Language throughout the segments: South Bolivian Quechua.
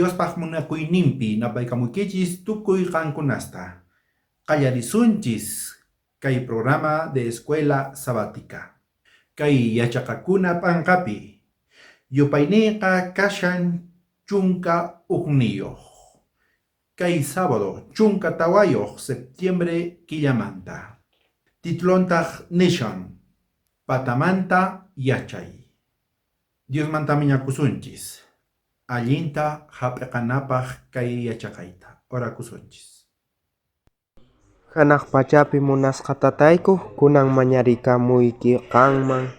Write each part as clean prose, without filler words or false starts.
Diospaj munakuyninpi napaykamuykichis tukuy qankunasta. Qallarisunchis kay programa de Escuela Sabática. Kay yachaqakuna p'anqapi yupayniyqa kashan 11. Kay sábado 14 septiembre killamanta. Titulontaq nishan, Patamanta yachay. Diosmanta mañakusunchis, allinta jap'iqanapaj kay yachaqayta. Orakusunchis. Janaj pachapi munasqa Tatayku, kunan mañarikamuyki qanman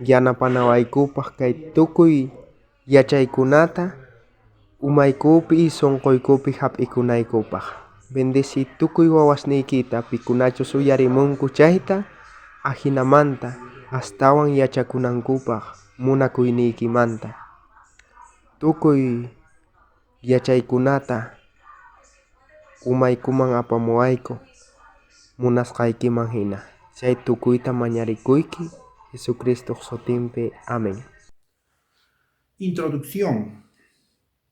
yanapanawaykupaj kay tukuy yachaykunata umaykupi sonqoykupi jap'ikunaykupaj. Bendeciy tukuy wawasniykita pikunachus uyarimunku chayta, ajinamanta astawan yachakunankupaj munakuyniykimanta. Tukuy yachaykunata umaykuman apamuwayku munasqaykiman jina. Chay tukuyta mañarikuyki Jesucristoj sutinpi. Amén. Introducción.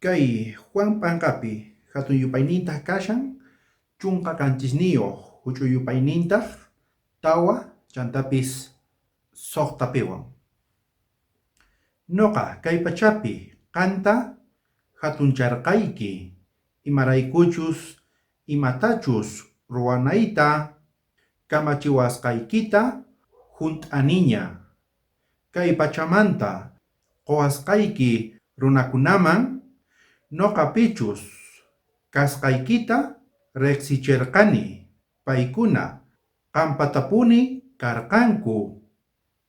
Kay Juan p'anqapi jatun yupaynintaj kashan 17, juch'uy yupaynintaj 4 chantapis 6piwan. Noqa kay pachapi qanta jatuncharqayki, imaraykuchus imatachus ruwanayta kamachiwasqaykita junt'aniña. Kay pachamanta qowasqayki runakunaman noqa pichus kasqaykita rejsicherqani, paykuna qanpatapuni karqanku,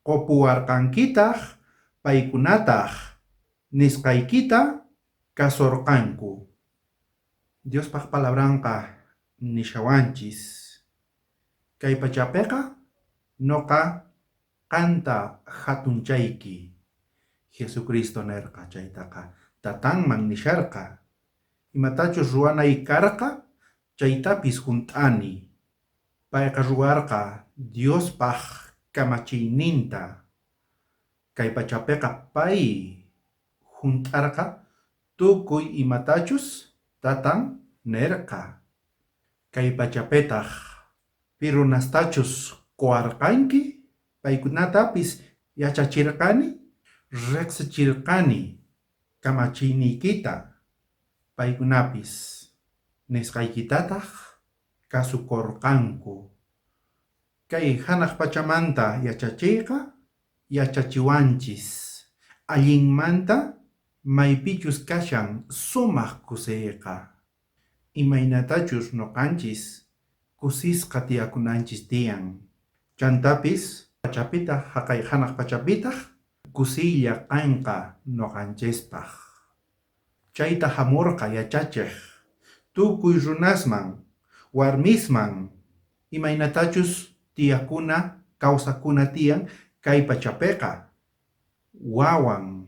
qopuwarqankitaj, paykunataj nisqaykita kasorqanku. Diospaj palabranqa nishawanchis, kay pachapeqa noqa qanta jatunchayki. Jesucristo nerqa chaytaqa tatanman nisharqa, imatachus ruwanay karqa chaytapis junt'ani. Payqa ruwarqa Diospaj kamachiyninta. Kay pachapeqa pay junt'arqa tukuy imatachus tatan nerqa. Kay pachapetaj pi runastachus qowarqanki, paykunatapis yachachirqani, rejsichirqani kamachiyniykita, paykunapis nisqaykitataj kasukorqanku. Kay janaj pachamanta yachachiyqa yachachiwanchis allinmanta maypichus kashan sumaj kusiyqa, imaynatachus noqanchis kusisqa tiyakunanchis tiyan. Chantapis pachapitaj jaqay janaj pachapitaj kusiylla kanqa noqanchispaj. Chayta jamorqa yachachej tukuy runasman, warmisman, imaynatachus tiyakuna kawsakuna tiyan kay pachapeqa, wawan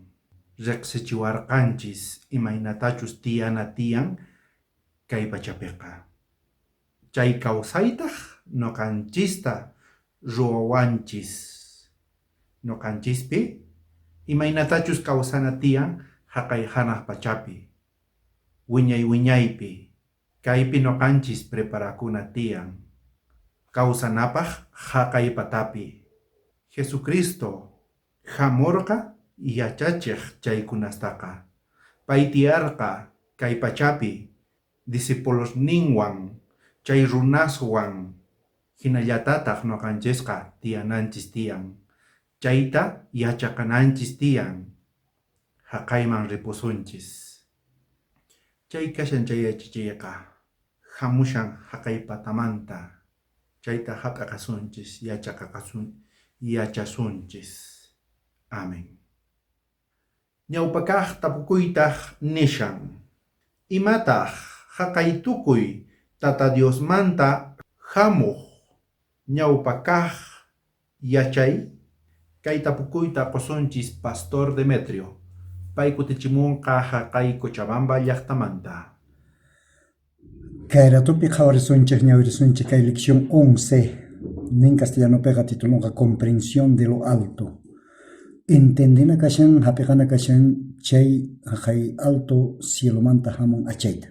rejsichiwarqanchis imaynatachus tiyana tiyan kay pachapeqa. Chay kawsaytaj noqanchista ruwawanchis. Noqanchispi imaynatachus kawsana tiyan jaqay janaj pachapi, wiñay wiñaypi, kaypi noqanchis preparakuna tiyan kawsanapaj jaqay patapi. Jesucristo jamorqa yachachej chaykunastaqa. Pay tiyarqa kay pachapi discipulosninwan, chay runaswan, jinallatataj noqanchisqa tiyananchis tiyan. Chayta yachaqananchis tiyan. Jaqayman ripusunchis. Chay kashan chay yachachiyqa jamushan jaqay patamanta. Chayta jap'iqasunchis, yachaqaqasun, yachasunchis. Amén. Ñawpakaj tapukuytaj nishan, imataj jaqay tukuy Tata Diosmanta jamuj ñawpakaj yachay? Kay tapukuyta qosunchis Pastor Demetrio, pay kutichimunqa jaqay Cochabamba llajtamanta. Kay ratopi qhawarisunchej ñawirisunchej kay lección 11 nin castellanopiqa titulonqa Comprensión de lo alto. Entendena kashan, hap'iqana kashan chay jaqay alto cielomanta hamun achayta.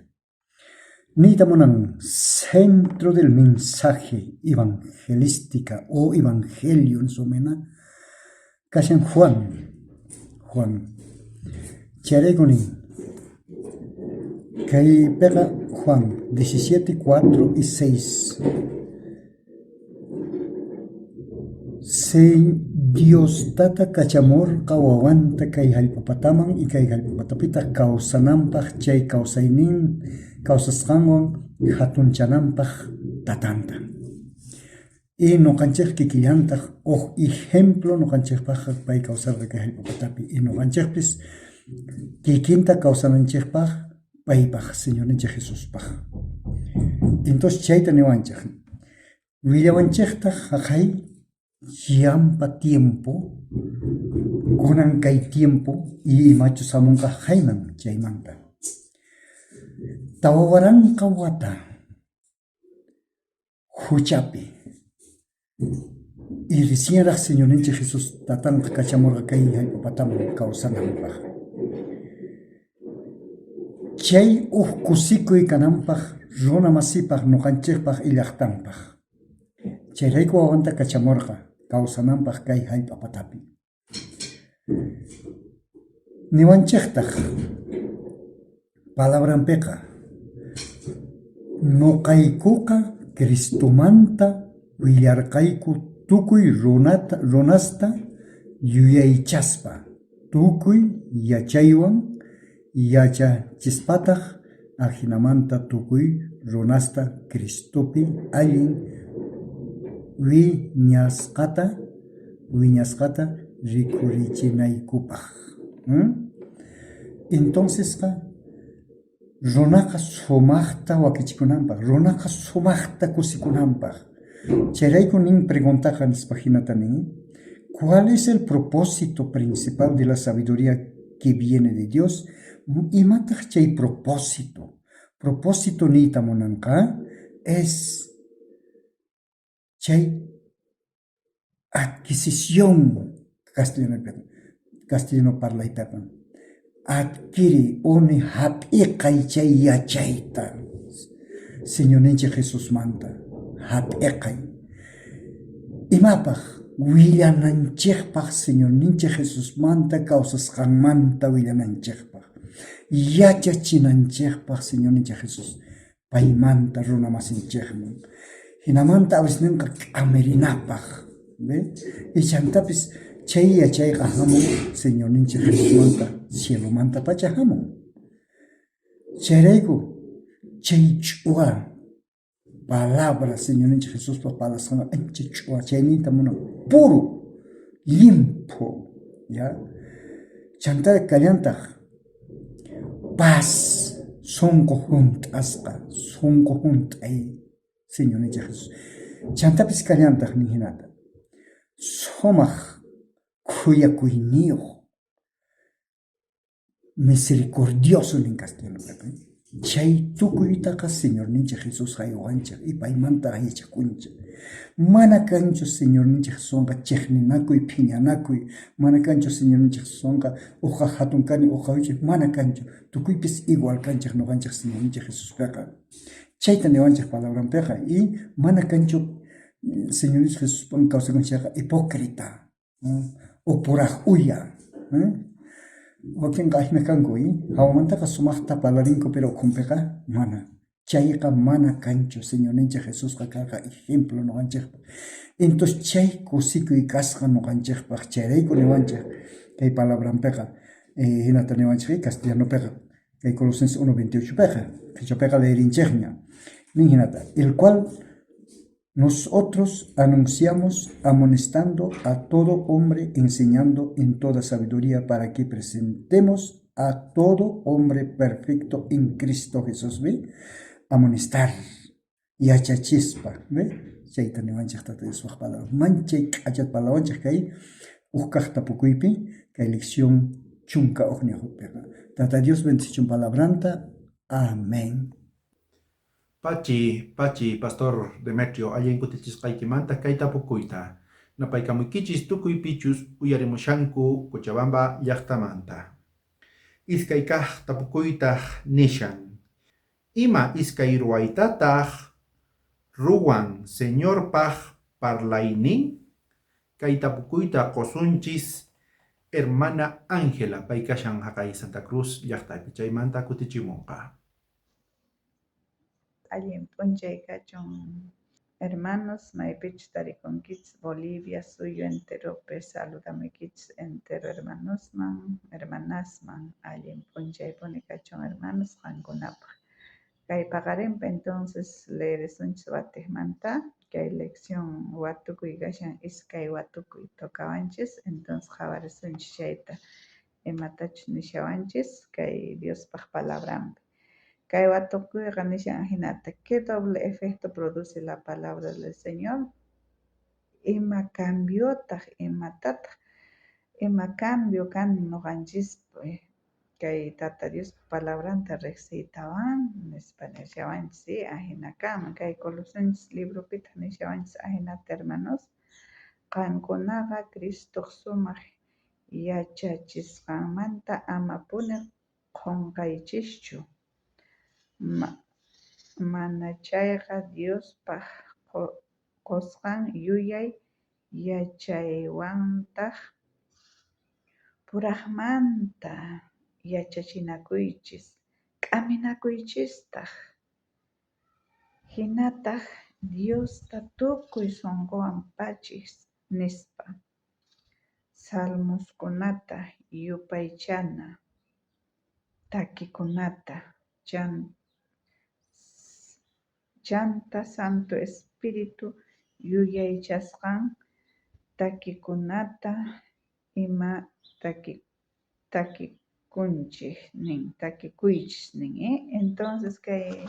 Niyta munan centro del mensaje evangelística o evangelio nisumena kashan Juan. Juan. Chayrayku nin kaypiqa Juan 17, 4 y 6. Dios Tata kachamorqa wawanta kay jallp'apataman y kay jallp'apatapitaj kawsananpaj chay kawsaynin kawsasqanwan jatunchananpaj tatanta. Y noqanchej kikillantaj uj ejemplo noqanchejpajqa pay kawsarqa kay jallp'apatapi y noqanchejpis kikinta kawsananchejpaj paypaj Señorninchej Jesuspaj. Entonces chayta niwanchej. Willawanchejtaj jaqay llampa tiempo, kunan kay tiempo y imachus jamonqa jaqayman chaymanta. 4000 wata juchapi y recienraj Señorninchej Jesús tatanqa kachamorqa kay jallp'a pataman kawsananpaj. Chay uj kusikuy kananpaj runa masipaj noqanchejpaj y llajtanpaj. Chayrayku wawanta kachamorqa kawsananpaj kay jallp'a patapi. Niwanchejtaj palabranpeqa noqaykoqa Cristomanta willarqayku tukuy runasta yuyaychaspa, tukuy yachaywan yachachispataj, ajinamanta tukuy runasta Cristopi allin wiñasqata rikhurichinaykupaj. Entoncesqa runaqa sumajta wakichikunanpaj, runaqa sumajta kusikunanpaj. Chayrayku nin preguntaqa nispa jinata nin, ¿Cuál es el propósito principal de la sabiduría que viene de Dios? Imataj chay propósito? Propósito niyta munanqa es chay adquisición castellano parlaytaqa adquiri uni jap'iqay chay yachayta Señorninchej Jesusmanta jap'iqay. Imapaj willananchejpaj Señorninchej Jesusmanta kawsasqanmanta willananchejpaj, yachachinanchejpaj Señorninchej Jesús paymanta runa masinchejman. Jinamanta avisnenqa k'amirinapaj. Y chantapis chay yachayqa jamun Señorninchej Jesusmanta cielomantapacha jamun. Chayrayku chay ch'uwa palabra Señorninchej Jesuspa parlasqanqa ancha ch'uwa, chayninta munan puro, llimphu, ya. Chantá kallantaj paz, sonqo junt'asqa, sonqo junt'ay Señorninchej Jesús. Chantapis kallantaj nin jinata, sumaj khuyakuyniyoj, misericordioso nin castellanopiqa. Chay tukuytaqa Señorninchej Jesús jaywanchej y paymanta yachakunchej. Mana kanchu Señorninchej Jesuswanqa chejninakuy, phiñanakuy. Mana kanchu Señorninchej Jesuswanqa ujqa jatun kani, ujqa wich'uy. Mana kanchu. Tukuypis igual kanchej noqanchej Señorninchej Jesuspeqa. Chayta niwanchej palabranpeqa. Y mana kanchu Señorninchej Jesuswan kawsakun chayqa hipócrita. O puraj uya. Wakenqa ajina kanku, jawamantaqa sumajta parlarinku, pero ukhunpeqa mana. Chayqa mana kanchu. Señorninchej Jesusqa karqa ejemplo noqanchejpaj. Entonces chay kusikuy kasqa noqanchejpaj. Chayrayku niwanchej kay palabranpeqa, jinata niwanchej castellanopeqa, kay Colosenses 1:28peqa, qhechapeqa leerinchejña. Nin jinata, el cual Nosotros anunciamos amonestando a todo hombre, enseñando en toda sabiduría, para que presentemos a todo hombre perfecto en Cristo Jesús. ¿Ve? Amonestar, yachachispa, ¿ve? Chayta niwanchej Tata Diospaj palabra. Manchay k'achat palawanchej kay uj kaj tapukuypi, kay lección 11piqa. Tata Dios bendicichun palabranta. Amén. Pachi, pachi, pastor Demetrio, allin kutichisqaykimanta kay tapukuyta. Napaykamuykichis tukuy pichus uyarimushanku Cochabamba llajtamanta. Iskay kaj tapukuytaj nishan, Ima iskay ruwaytataj ruwan Señorpaj parlaynin? Kay tapukuyta qosunchis hermana Ángela, pay kashan jaqay Santa Cruz llajtapi, chaymanta kutichimonqa. Allin p'unchay kachun, hermanos, maypichus tarikunkichis Bolivia suyu enteropi, saludamuykichis entero hermanosman, hermanasman, allin p'unchaypuni kachun, hermanos, qankunapaj. Kay paqarinpi entonces leerisunchis watejmanta kay lección watukuy kashan, iskay watukuy tocawanchis, entonces qhawarisunchis chayta imatachus nishawanchis kay Diospaj palabranpi. Kay watukuyqa nishan ajinata, ¿qué doble efecto produce la palabra del Señor? Ima cambiotaj, imatataj, ima cambio kan noqanchispi kay Tata Diospa palabranta rejsiytawan nispa nishawanchis, sí, ajina kanman. Kay Colosenses libropitaj nishawanchis ajinata, hermanos, qankunaqa Cristoj sumaj yachachisqanmanta amapuni qonqaychischu, manachayqa Diospaj qosqan yuyay yachaywantaj purajmanta yachachinakuychis, k'aminakuychistaj. Jinataj Diosta tukuy sonqowan pachis nispa, salmoskunata, yupaychana takikunata, chanta Santo Espíritu yuyaychasqan takikunata ima takikunchej nin, takikuychis nin. Entonces kay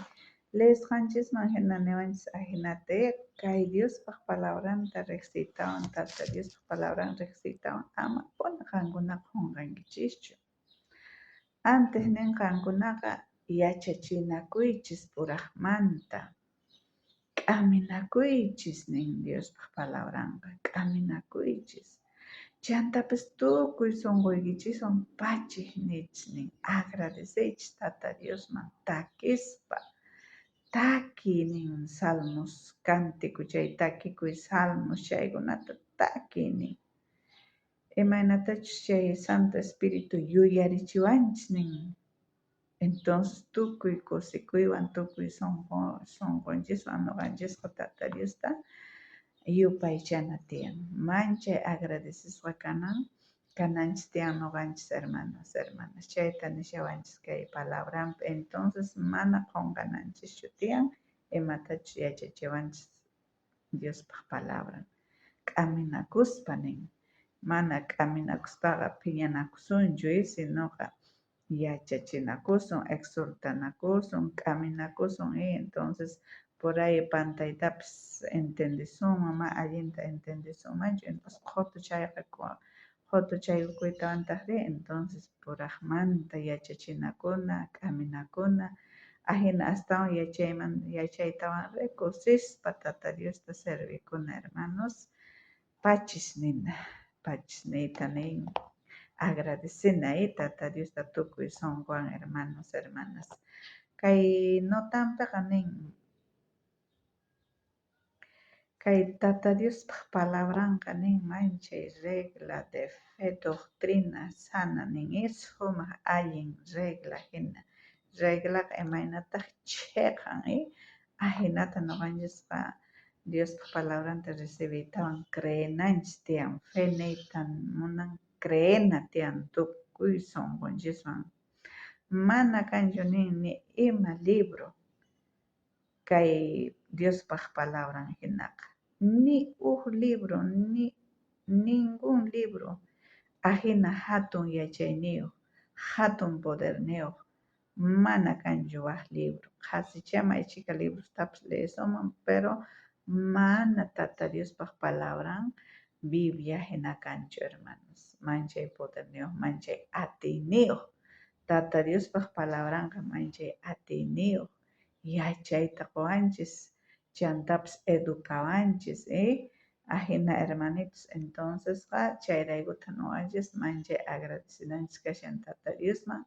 leesqanchisman jina niwanchis ajinata, kay Diospaj palabranta rejsiytawan, Tata Diospaj palabran rejsiytawan amapuni qankunaqa qonqankichischu. Antes nin qankunaqa yachachinakuychis purajmanta, k'aminakuychis nin Diospaj palabranqa, k'aminakuychis. Chantapis tukuy sonqoykichiswan pachij nichis nin, agradeceychis Tata Diosman takispa, takiy nin salmos, cántico chay takikuy salmos chaykunata takiy nin. Imaynatachus chay Santo Espíritu yuyarichiwanchis nin. Entonces tukuy kusikuywan, tukuy sonqonchiswan noqanchisqa Tata Diosta yupaychana tiyan. Manchay agradecesqa kananchis tiyan noqanchis hermanos, hermanas. Chayta nishawanchis kay palabranpi. Entonces mana qonqananchischu tiyan imatachus yachachiwanchis Diospaj palabran. K'aminakuspa nin. Mana k'aminakuspaqa phiñanakusunchu, sinoqa yachachinakusun, exhortanakusun, k'aminakusun, entonces por ahí pantaytapis entendesunman, ma allinta entendesunmanchu, entonces qhoto chaykukuytawantajri, entonces purajmanta yachachinakuna, k'aminakuna, ajina astawan yachaytawan rikusispa Tata Diosta servikuna, hermanos, pachis nina, pachis niyta nin, agradecena Tata Diosta tukuy sonqowan, hermanos, hermanas. Kay notanpiqa nin, kay Tata Diospaj palabranqa nin manchay regla de fe, doctrina sana nin, sumaj allin regla jina. Reglaqa imaynataj cheqan, ajinata noqanchisqa Diospaj palabranta recibiytawan creenanchis tiyan, fe niyta munan creena tiyan tukuy sonqonchiswan. Mana kanchu nin ni ima libro kay Diospaj palabran jinaqa. Ni uj libro, ni ningún libro ajina jatun yachayniyoj, jatun poderniyoj, mana kanchu waj libro. Qhasicha may chhika librostapis leesunman, pero mana Tata Diospaj palabran Biblia jina kanchu, hermanos. Manchay poderniyoj, manchay atiyniyoj. Tata Diospaj palabranqa manchay atiyniyoj. Yachayta qowanchis, chantapis educawanchis, Ajina hermanitos, entoncesqa chayraykutaj noqanchis manchay agradecenanchis kashan Tata Diosman,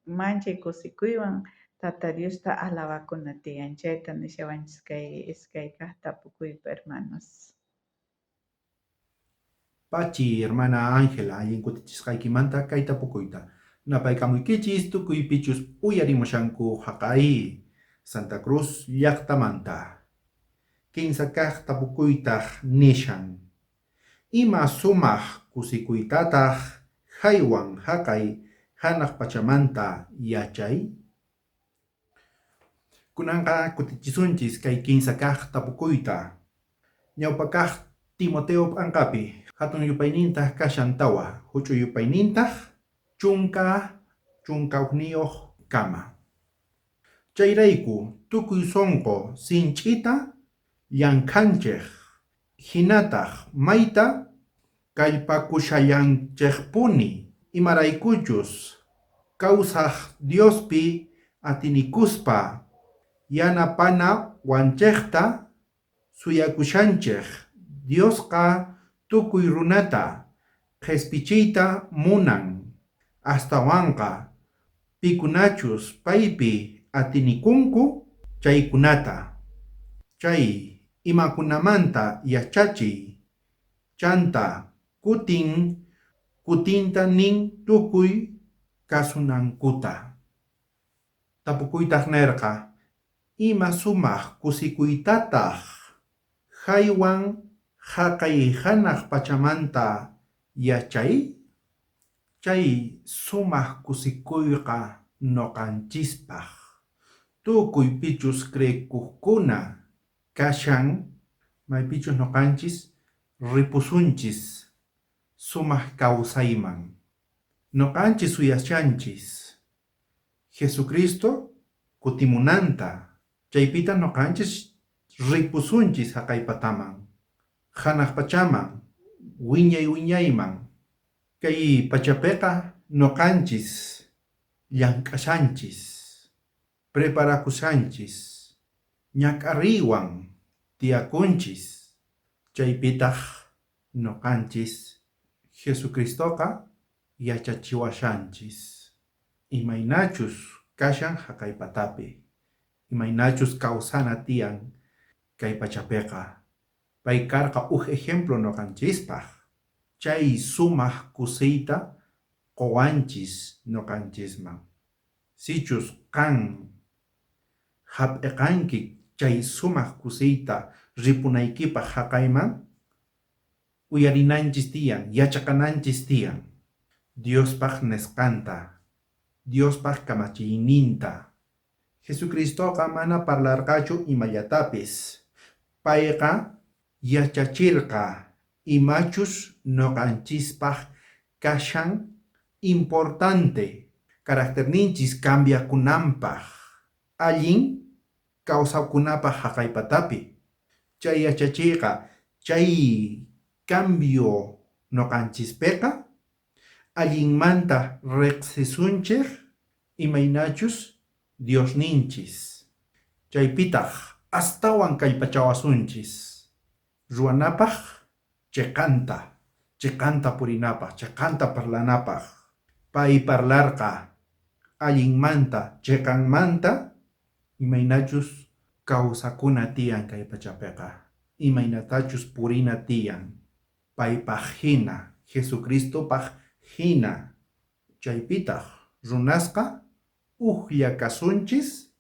manchay kusikuywan Tata Diosta alabakuna tiyan. Chayta nishawanchis kay iskay kaj tapukuypi, hermanos. Pachi, hermana Ángela, allin kutichisqaykimanta kay tapukuyta. Napaykamuykichis tukuy pichus uyarimushanku jaqay Santa Cruz llajtamanta. Kinsa kaj tapukuytaj nishan, Ima sumaj kusikuytataj jaywan jaqay janaj pachamanta yachay? Kunanqa kutichisunchis kay kinsa kaj tapukuyta. Ñawpa kaj Timoteo p'anqapi, jatun yupaynintaj kashan 4, juch'uy yupaynintaj 11 kama. Chayrayku tukuy sonqo sinch'ita llank'anchej, jinataj mayta kallpakushallanchejpuni, imaraykuchus kawsaj Diospi atinikuspa yanapanawanchejta suyakushanchej. Diosqa tukuy runata qhespichiyta munan, astawanqa pikunachus paypi atinikunku chaykunata. Chay imakunamanta yachachiy, chanta kutin kutinta nin tukuy kasunankuta. Tapukuytaj nerqa, Ima sumaj kusikuytataj jaywan jaqay janaj pachamanta yachay? Chay sumaj kusikuyqa noqanchispaj, tukuy pichus creekojkuna kashan, maypichus noqanchis ripusunchis sumaj kawsayman. Noqanchis suyashanchis Jesucristo kutimunanta, chaypitaj noqanchis ripusunchis jaqay pataman, janaj pachaman, wiñay wiñayman. Kay pachapeqa noqanchis llank'ashanchis, preparakushanchis, ñak'ariywan tiyakunchis, chaypitaj noqanchis Jesucristoqa yachachiwashanchis imaynachus kashan jaqay patapi, imaynachus kawsana tiyan kay pachapeqa. Pay karqa uj ejemplo noqanchispaj, chay sumaj kusiyta qowanchis noqanchisman. Sichus qan jap'eqanki chay sumaj kusiyta ripunaykipaj jaqayman, uyarinanchis tiyan, yachaqananchis tiyan Diospaj nisqanta, Diospaj kamachiyninta. Jesucristoqa mana parlarqachu imallatapis, payqa yachachirqa imachus noqanchispaj kashan importante caracterninchis cambiakunanpaj, allin kawsakunapaj jaqay patapi. Chay yachachiyqa chay cambio noqanchispeqa allinmanta rejsisunchej imaynachus Diosninchis, chaypitaj astawan kallpachawasunchis ruwanapaj cheqanta, cheqanta purinapaj, cheqanta parlanapaj. Pay parlarqa allinmanta, cheqanmanta imaynachus kawsakuna tiyan kay pachapeqa, imaynatachus purina tiyan paypaj jina, Jesucristopaj jina. Chaypitaj runasqa ujlla kasunchis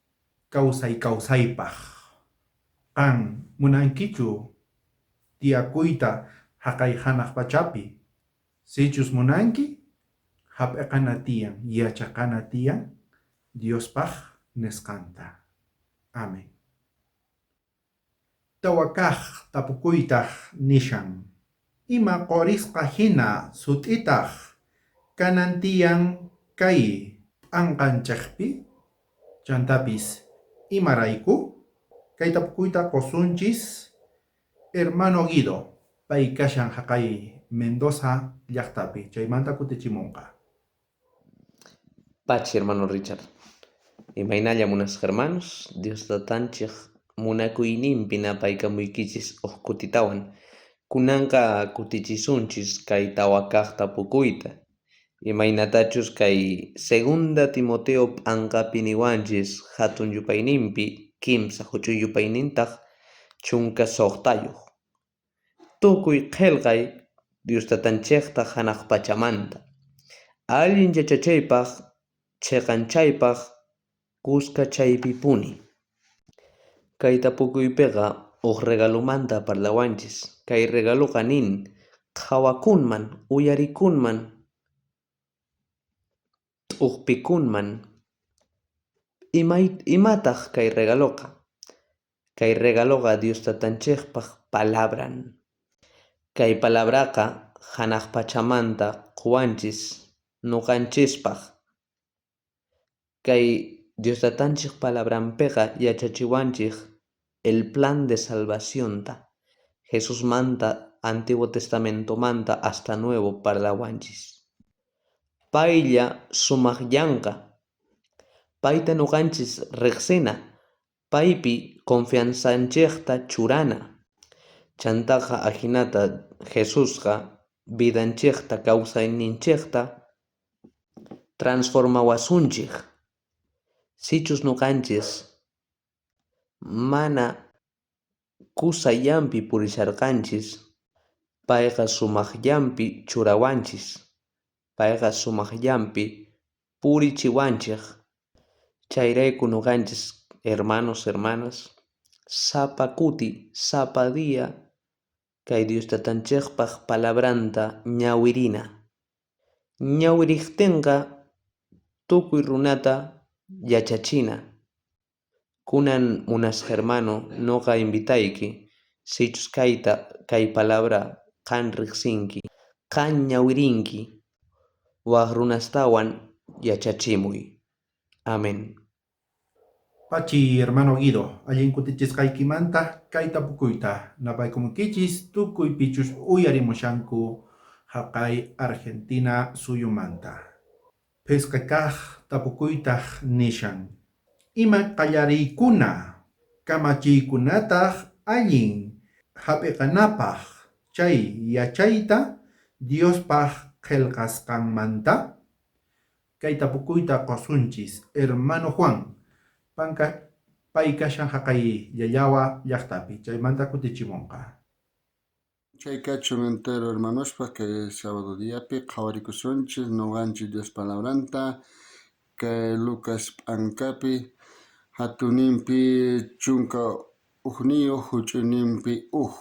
kawsay kawsaypaj. Qan munankichu tiyakuyta jaqay janaj pachapi? Sichus munanki, jap'eqana tiyan, yachaqana tiyan Diospaj nisqanta. Amén. 4 kaj tapukuytaj nishan, Ima qorisqa jina sut'itaj kanan tiyan kay p'anqanchejpi? Chantapis, imarayku? Kay tapukuyta qosunchis hermano Guido, pay kashan jaqay Mendoza llajtapi, chaymanta kutichimonqa. Pachi, hermano Richard. Imaynalla munasqa hermanos, Dios Tatanchej munakuyninpi napaykamuykichis uj kutitawan. Kunanqa kutichisunchis kay tawa kaj tapukuyta. Imaynatachus kay Segunda Timoteo p'anqapi niwanchis hatun yupayninpi kimsa huch'uy yupaynintaq 16. Tukuy qhelqay Dios tatanchejta hanaq pachamanta. Allin yachachaypaj cheqanchaypaj kuskachaypipuni. Kay tapukuypiqa uj regalomanta parlawanchis. Kay regaloqa nin qhawakunman, uyarikunman, t'uqpikunman. Imataq kay regaloqa? Kay regaloqa Dios tatanchejpaj palabran. Kay palabraqa hanaq pachamanta quwanchis nuqanchispaj. Kay Dios tatanchej palabranpiqa yachachiwanchej el plan de salvacionta. Jesusmanta Antiguo Testamentomanta hasta Nuevo parlawanchis. Paylla sumaqllanqa. Payta nuqanchis riqsina, paypi confianzanchejta churana. Chantaqa ajinata Jesusqa vidanchejta kawsayninchejta transformawasunchej. Sichus nuqanchis mana kusallanpi purisharqanchis, payqa sumaqllanpi churawanchis, payqa sumaqllanpi purichiwanchej. Chayrayku nuqanchis hermanos, hermanas, sapa kuti, sapa día kay Dios tatanchejpaj palabranta ñawirina. Ñawiriqtinqa tukuy runata yachachina. Kunan munasqa hermano, noqa invitayki, sichus kayta kay palabra qan riqsinki, qan ñawirinki, waj runastawan yachachimuy. Amén. Pachi, hermano Guido, allin kutichisqaykimanta kay tapukuyta napaykumuykichis tukuy pichus uyarimushanku haqay Argentina suyumanta. Phisqa kaj tapukuytaj nishan, Ima qallariykuna kamachiykunataj allin jap'iqanapaj chay yachayta Diospaj qhelqasqanmanta? Kay tapukuyta qosunchis hermano Juan, panka pay kashan haqay Llallawa llajtapi, chaymanta kutichimonqa. Chay kachun entero hermanospaj kay sábado diapi qhawarikusunchis noqanchis Dios palabranta kay Lucas p'ankapi hatunninpi 11 huch'uyninpi 1.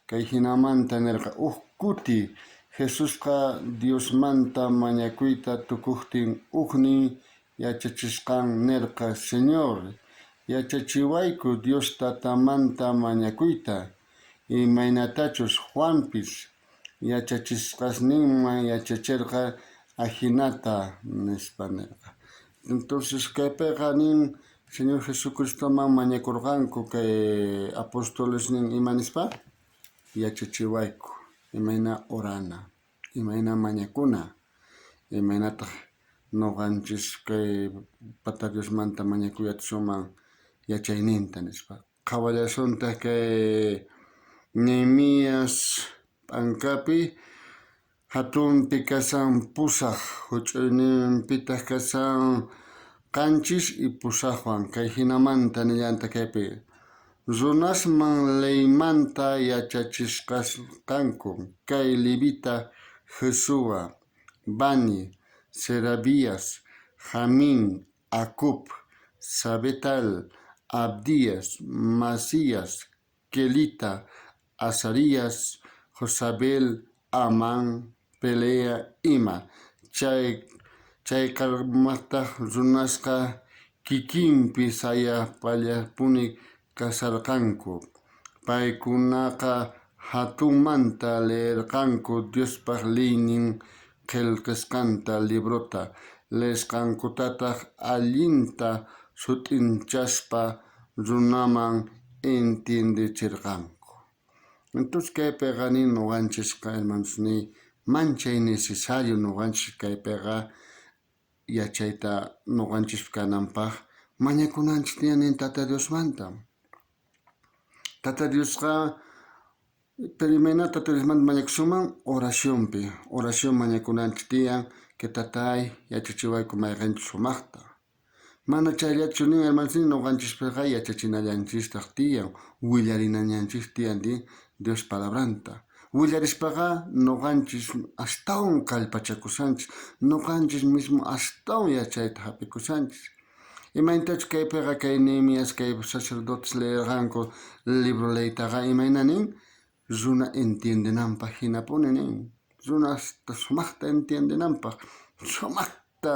Kay jinamanta nerqa uj kuti Jesusqa Diosmanta mañakuyta tukojtin ujnin yachachisqan nerqa, Señor, yachachiwayku Dios Tatamanta mañakuyta, imaynatachus Juanpis yachachisqasninman yachacherqa ajinata, nispa nerqa. Entonces kaypeqa nin Señor Jesucristoman mañakorqanku kay apostolesnin ima nispa? Yachachiwayku imayna orana, imayna mañakuna, imaynataj noqanchis kay pata Diosmanta mañakuy atisunman yachayninta nispa. Qhawallasuntaj kay Nehemías p'ankapi hatunpi kashan 8, huch'uyninpitaq kashan 7 y 8wan. Kay jinamanta nillanta kaypi runasman leymanta yachachisqasqanku kay levita Jesúa, Bani, Serabías, Jamín, Acub, Sabetal, Abdías, Masías, Kelita, Azarías, Josabel, Amán, Pelea ima. Chay chayqarmajtaj runasqa kikinpi sayapallapuni kasharqanku. Paykunaqa jatunmanta leerqanku Diospaj leynin qhelqasqanta librota, leesqankutataj allinta sut'inchaspa runaman entiendecherqanku. Entonces kaypeqa nin noqanchisqa hermanos ni manchay necesario noqanchis kaypeqa yachayta noqanchis kananpaj mañakunanchis tiyan nin Tata Diosmanta. Tata Diosqa Pero imaynata Tata Diosmanta mañakusunman? Oracionpi. Oración mañakunanchik tiyan, que Tatay yachachiwayku mayqenchus sumaqta. Mana chayllachu nin hermanosnin, noqanchispiqa yachachinallanchistaq tiyan, willarinallanchis tiyan Dios palabranta. Willarispaqa noqanchis astawan kallpachakushanchis, noqanchis mismo astawan yachayta hap'ikushanchis. Imaynatachus kaypiqa kay Nehemías kay sacerdotes leerqanku libro leytaqa imayna nin runa entiendenanpaj jinapuni nin. Runa sumajta entiendenanpaj, sumajta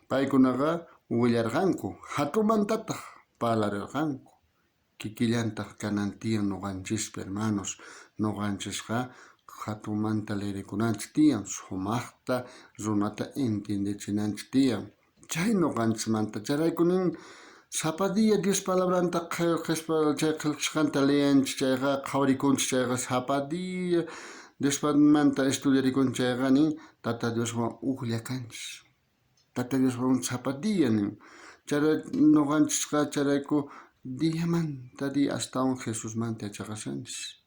paykunaqa willarqanku, jatunmantataj parlarerqanku. Kikillantaj kanan tiyan noqanchispi, hermanos. Noqanchisqa jatunmanta leerikunanchis tiyan, sumajta runata entiendechinanchis tiyan. Chay noqanchismanta. Chayrayku nin, sapa día Dios palabranta qhelqaspa chay qhelqasqanta leyanchis chayqa, qhawarikunchis chayqa, sapa día Diosmanta estudiarikunchis chayqa nin, Tata Dioswan ujlla kanchis. Tata Dioswan sapa día nin. Chayrayku noqanchisqa chayrayku diamanta día astawan Jesusmanta yachaqashanchis.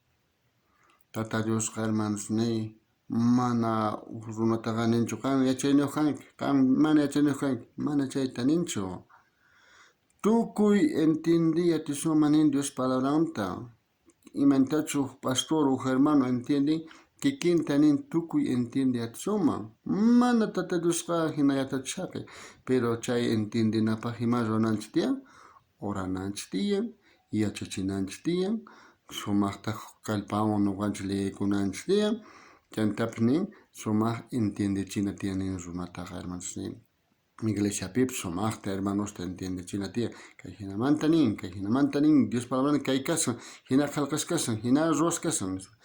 Tata Diosqa hermanosniy mana uj runataqa ninchu qan yachayniyoj kanki, qan mana yachayniyoj kanki, mana chayta ninchu. Tukuy entiendiy atisunman nin Dios palabranta. Imaynatachus uj pastor, uj hermano entienden, kikinta nin tukuy entiende atisunman. Mana Tata Diosqa jinallatachu saqen, pero chay entiendenapaj ima ruwananchis tiyan? Orananchis tiyan, yachachinanchis tiyan, sumajta kallpawan noqanchis leekunanchis tiyan, chantapis nin sumaj entiendechina tiyan nin runataqa hermanos nin. Iglesiapipis sumajta hermanosta entiendechina tiyan, kay jinamanta nin, kay jinamanta nin, Dios palabran kay kashan, jina qhelqasqa kashan, jina ruwasqa kashan nispa.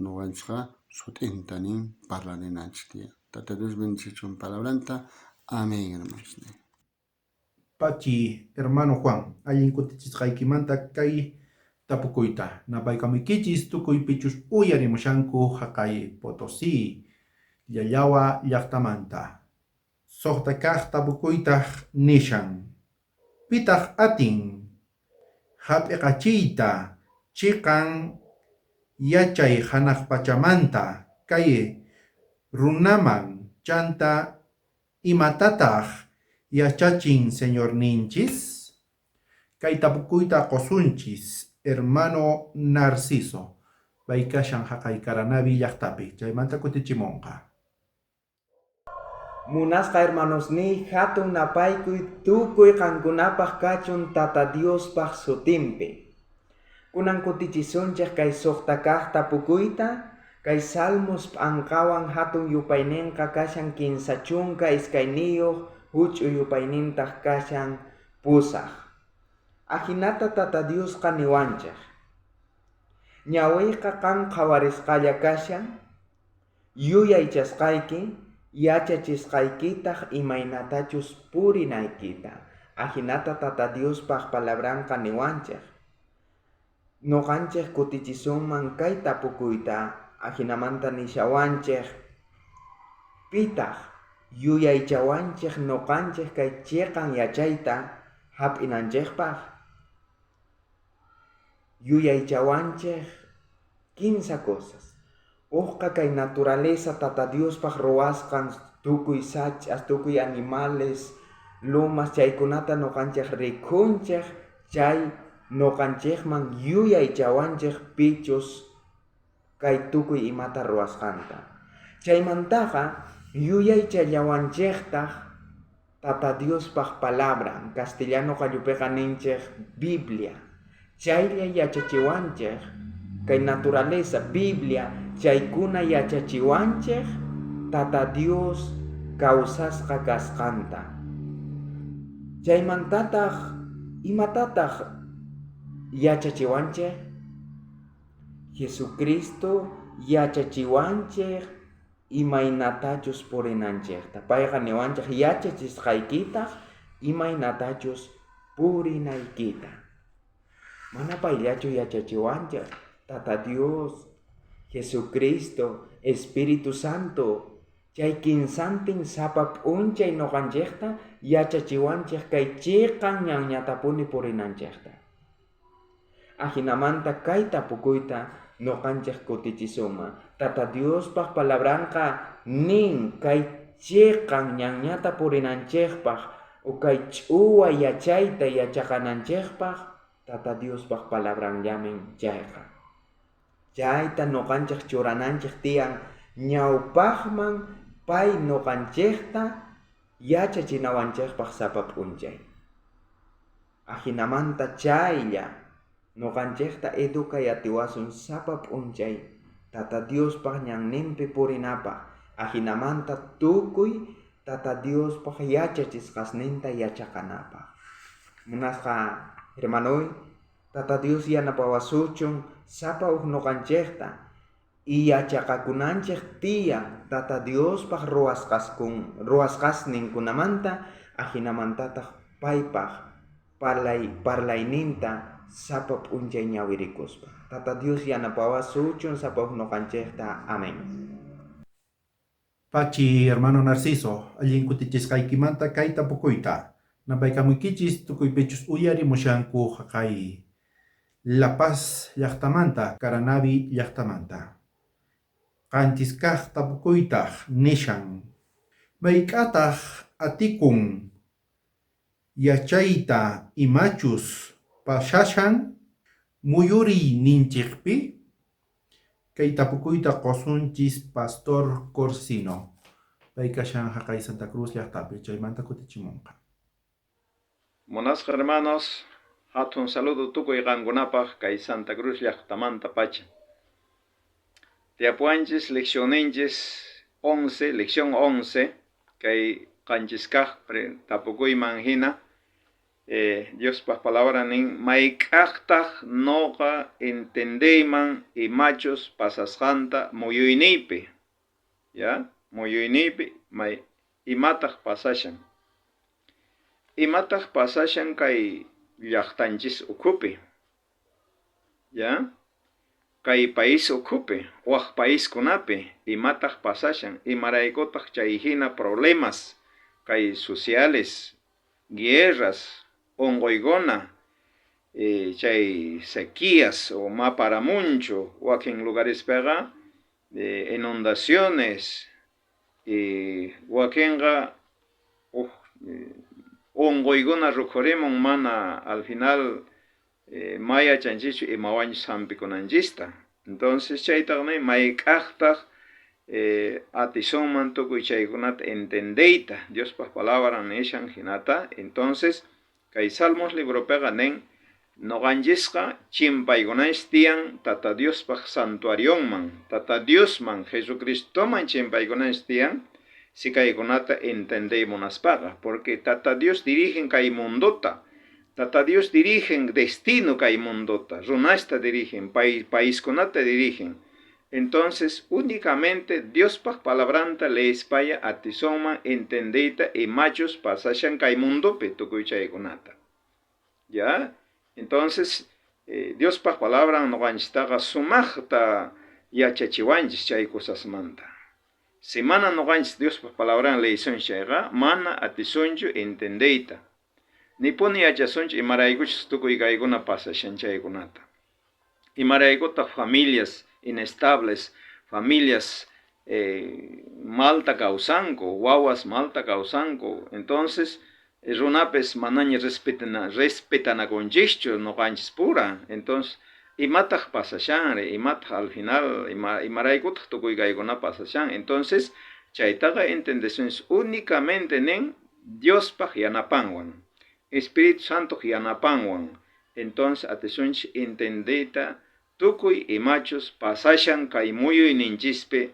Noqanchejqa sut'inta nin parlarinanchis tiyan. Tata Dios bendecichun palabranta. Amén, hermanos. Pachi, hermano Juan, allin kutichisqaykimanta kay tapukuyta napaykamuykichis tukuy pichus uyarimushanku jaqay Potosí Llallawa llajtamanta. Sojta kaj tapukuytaj nishan, Pitaj atin jap'iqachiyta cheqan yachay janaj pachamanta kay runaman chanta Imatataj yachachin Señorninchis? Kay tapukuyta qosunchis hermano Narciso, pay kashan jaqay Caranavi llajtapi, chaymanta kutichimonqa. Munasqa hermanosniy, jatun napaykuy tukuy qankunapaj kachun Tata Diospaj sutinpi. Kunan kutichisunchej kay sojta kaj tapukuyta, Kay Salmos p'anqawan jatun yupaynenqa kashan 32, juch'uy yupaynintaj kashan 8. Ajinata Tata Diosqa niwanchej, Ñaweyqa qan qhawarisqalla kashan, yuyaychasqayki, yachachisqaykitaj imaynatachus purinaykita. Ajinata Tata Diospaj palabranqa niwanchej. Noqanchej kutichisunman kay tapukuyta, ajinamanta nishawanchej, Pitaj yuyaychawanchej noqanchej kay cheqan yachayta jap'inanchejpaj? Yuyaychawanchej kinsa cosas. Ujqa kay naturaleza Tata Diospaj ruwasqan tukuy sach'as, tukuy animales, lomas chaykunata noqanchej rikhunchej, chay noqanchejman yuyaychawanchej pichus kay tukuy imata ruwasqanta. Chaymantaqa yuyaychallawanchejtaj Tata Diospaj Palabran, castellano qallupeqa ninchej Biblia. Chaylla yachachiwanchej kay naturaleza, Biblia, chaykuna yachachiwanchej Tata Dios kawsasqa kasqanta. Chaymantataj imatataj yachachiwanchej? Jesucristo yachachiwanchej imaynatachus purinanchejta. Payqa niwanchej yachachisqaykitaj imaynatachus purinaykita. Mana payllachu yachachiwanchej, Tata Dios, Jesucristo, Espíritu Santo, chay kinsantin sapa p'unchay noqanchejta yachachiwanchej kay cheqan ñanñatapuni purinanchejta. Ajinamanta kay tapukuyta Noqanchej kutichisunman. Tata Diospaj palabranqa nin kay cheqan ñanñata purinanchejpaj o kay ch'uwa yachayta yachaqananchejpaj Tata Diospaj palabranllamin chayqa. Chayta noqanchej churananchej tiyan ñawpajman pay noqanchejta yachachinawanchejpaj sapa p'unchay. Ajinamanta chaylla noqanchejta educay atiwasun sapa p'unchay Tata Diospaj ñanninpi purinapaj, ajinamanta tukuy Tata Diospaj yachachisqasninta yachaqanapaj. Munasqa hermanoy, Tata Dios yanapawasuchun sapa uj noqanchejta y yachaqakunanchej tiyan Tata Diospaj ruwasqasninkunamanta, ajinamantataj paypaj parlay parlayninta sapa p'unchay ñawirikuspa. Tata Dios yanapawasuchun sapa uj noqanchejta. Amén. Pachi, hermano Narciso, allin kutichisqaykimanta kay tapukuyta napaykamuykichis tukuypichus uyarimushanku jaqay La Paz llajtamanta, Caranavi llajtamanta. Qanchis kaj tapukuytaj nishan, Mayk'ataj atikun yachayta imachus pasashan muyuriyninchejpi? Kay tapukuyta qosunchis Pastor Corsino, pay kashan jaqay Santa Cruz llajtapi, chaymanta kutichimonqa. Munasqa hermanos, hatun saludo tukuy qankunapaj kay Santa Cruz llajtamanta pacha. Tiyapuwanchis leccionninchis 11, lección 11, kay qanchis kaj tapukuyman hina, Diospaj palabra nin, mayk'ajtaj noqa entendeyman imachus pasasqanta muyuyniypi, ya, muyuyniypi may imataj pasashan. Imataj pasashan kay llajtanchis ukhupi, ya, kay país ukhupi, waj paiskunapi, imataj pasashan, imaraykutaj chay hina problemas kay sociales, guerras, onqoykuna, chay sequías o maparamunchu wakin lugarespeqa inundaciones, wakenqa uj onqoykuna rukhurimun mana al final ma yachanchischu imawanchus hampikunanchista. Entonces chaytaj nin mayk'ajtaj atisunman tukuy chaykunata entendeyta Diospaj palabran nishan hinata. Entonces kay Salmos libropeqa nin noqanchisqa chimpaykunanchis tiyan Tata Diospaj santuarionman, Tata Diosman, Jesucristoman chimpaykunanchis tiyan si kaykunata entendey munaspaqa, porque Tata Dios dirigen kay mundota, Tata Dios dirigen destino kay mundota, runasta dirigen, paiskunata dirigen. Entonces únicamente Diospaj palabranta leespalla atisunman entendeyta imachus pasashan kay mundopi tukuy chaykunata. Ya? Entonces Diospaj palabran noqanchistaqa sumajta yachachiwanchis chay cosasmanta. Si mana noqanchis Diospaj palabran leyisunchis chayqa, mana atisunchu entendeyta. Nipuni yachasunchu imaraykuchus tukuy kaykuna pasashan chaykunata. Imaraykutaj familias inestables, familias malta kawsanku, wawas malta kawsanku. Entonces runapis manaña respetanakunchischu noqanchis pura. Entonces imataj pasashanri, imataj al final, imaraykutaj tukuy kaykuna pasashan. Entonces chaytaqa entendesunchis únicamente nin Diospaj yanapanwan, Espíritu Santo yanapanwan. Entonces atisunchis entendeyta tukuy imachus pasashan kay muyuyninchispi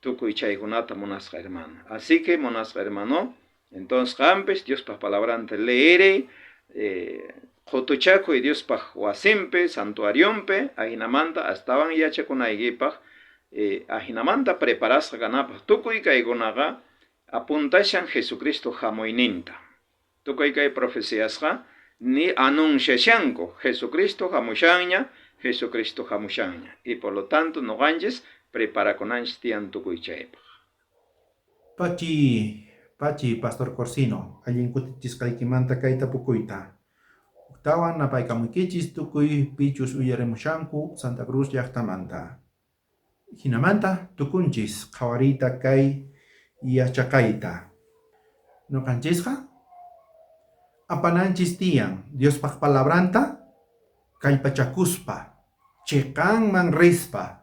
tukuy chaykunata, munasqa hermano. Así que munasqa hermano, entonces qampis Diospaj palabranta leeriy, qotuchakuy Diospaj wasinpi, santuarionpi, ajinamanta astawan yachakunaykipaj, ajinamanta preparasqa kanapaj. Tukuy kaykunaqa apuntashan Jesucristo jamuyninta. Tukuy kay profeciasqa ni anunciashanku Jesucristo jamushanña, Jesucristo jamushanña. Y por lo tanto noqanchis preparakunanchis tiyan tukuy chaypaj. Pachi, pachi, Pastor Corsino, allin kutichisqaykimanta kay tapukuyta. Huktawan napaykamuykichis tukuy pichus uyarimushanku Santa Cruz llajtamanta. Jinamanta tukunchis qhawariyta kay yachaqayta. Noqanchisqa apananchis tiyan Diospaj palabranta kallpachakuspa, cheqanman rispa,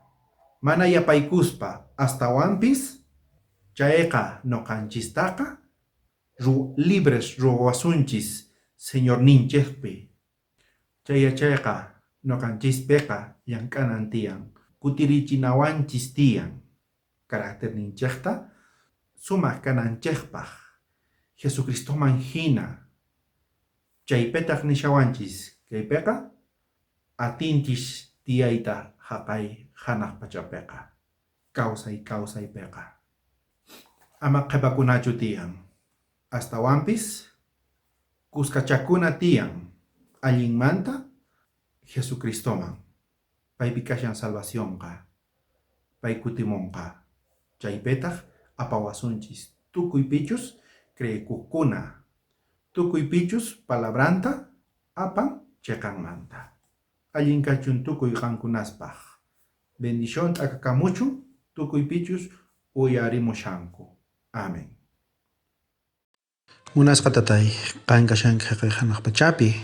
mana yapaykuspa, astawanpis chayqa noqanchistaqa libres ruwasunchis Señorninchejpi. Chay yachayqa noqanchispeqa llank'anan tiyan, kutirichinawanchis tiyan caracterninchejta sumaj kananchejpaj Jesucristoman hina. Chaypetaj nishawanchis kaypeqa atinchis tiyayta jaqay janaj pachapeqa, kawsay kawsaypeqa. Ama qhepakunachu tiyan, astawanpis kuskachakuna tiyan allinmanta Jesucristoman. Paypi kashan salvacionqa, pay kutimonqa. Chaypetaj apawasunchis tukuy pichus creekojkuna, tukuy pichus palabranta apan cheqanmanta. Allin kachun tukuy qankunaspaj. Bendición t'akakamuchun tukuy pichus uyarimushanku. Amén. Munasqa tatay, qan kashanki jaqay janaj pachapi.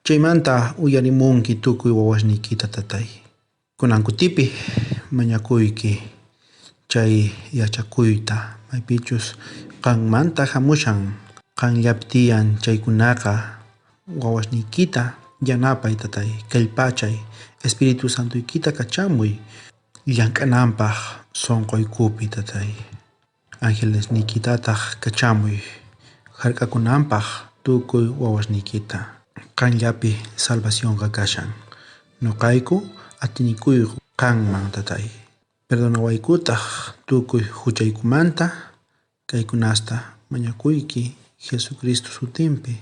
Chaymanta uyarimunki tukuy wawasniykita tatay. Kunan kutipi mañakuyki chay yachakuyta, maypichus qanmanta jamushan, qanllapi tiyan chaykunaqa wawasniykita yanapay tatay, kallpachay, Espíritu Santoykita kachamuy llank'ananpaj sonqoykupi tatay. Angelesniykitataj kachamuy jark'akunanpaj tukuy wawasniykita. Qanllapi salvacionqa kashan. Noqayku atinikuyku qanman tatay. Perdonawaykutaj tukuy juchaykumanta kaykunasta mañakuyki Jesucristo sutinpi.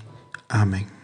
Amén.